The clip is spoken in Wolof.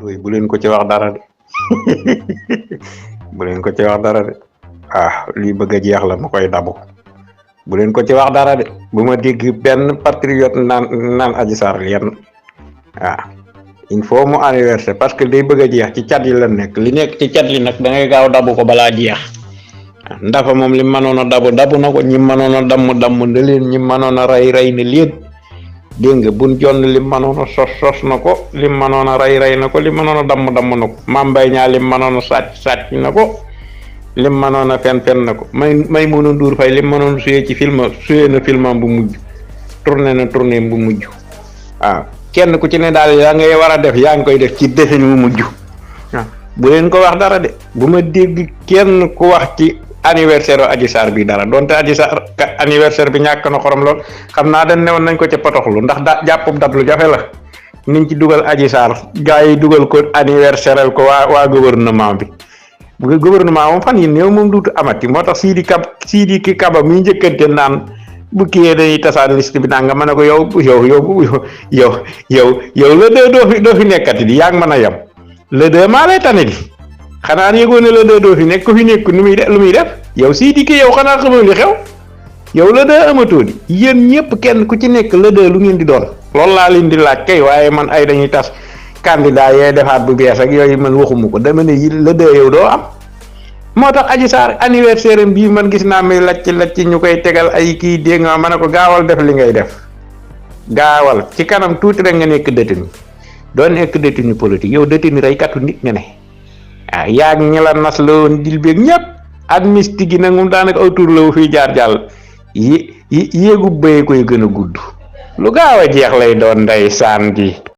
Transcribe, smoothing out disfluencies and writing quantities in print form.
oui bu leen ko ci wax dara de bu leen ko ci wax dara de lii bëgg a jeex la ma koy dabu bu leen ko ci wax dara de bu ma dégg benn patriote naan Adji Sarr yenn il faut mu anniversaire parce que day bëgg a jeex ci cat yi la nekk li nekk ci cat yi nag da ngay gaaw dabu ko balaa jeex ndafa moom li mënoon a dabu na ko ñi mënoon a damm na leen ñi mënoon a rey na leen dégg nga buñ jonn li mënoon a sos na ko li mënoon a rey na ko li mënoon a damm na ko Mame Mbaye Niang li mënoon a sàcc na ko li mënoon a fen na ko Maimouna Ndour Faye li mënoon suyee ci suyee na filmam bu mujj tourné na tourné bu mujj kenn ku ci ne daal yaa ngay war a def yaa ngi koy def ci desin bu mujj bu leen ko wax dara de bu ma dégg kenn ku wax ci anniversaire Adji Sarr bi dara donte Adji Sarr anniversaire bi ñàkk na xorom lool xam naa dañ newoon nañ ko ca potoxlu ndax jàppub dat lu jafe la niñ ci dugal Adji Sarr gars yi dugal ko anniversaire ko waa gouvernement bi gouvernement moom fan yi néew moom duutu amati moo tax Sidi Kaba mi njëkkante naan bu kiyee dañuy tasaan liste bi naa nga mën a ko yow le deux doo fi nekkati di yaa ngi mën a yem le deux maa lay tane di xanaa yëgoon ne le deux doo fi nekk ku fi nekk lu muy def yow Sidi ki yow xanaa xamoo li xew yow le deux amatoo di yéen ñëpp kenn ku ci nekk le deux lu ngeen di doon loolu laa leen di laaj kay waaye man ay dañuy tas candidat yee defaat bu bees ak yooyu man waxuma ko dama ne le deux yow doo am moo tax Adji Sarr anniversaire bii man gis naa may lacc ñu koy tegal ay kii dégg nga ma ne ko gaawal def li ngay def gaawal ci kanam tuuti rek nga nekk détenu doo nekk détenu politique yow détenu rey katu nit nga ne yaag ñi la nas la woon dil beeg ñëpp ak mystique gi nag moom daanaka aw tur la wu fiy jaar jàll yéegu béye koy gën a gudd lu gaaw a jeex lay doon ndey saan gi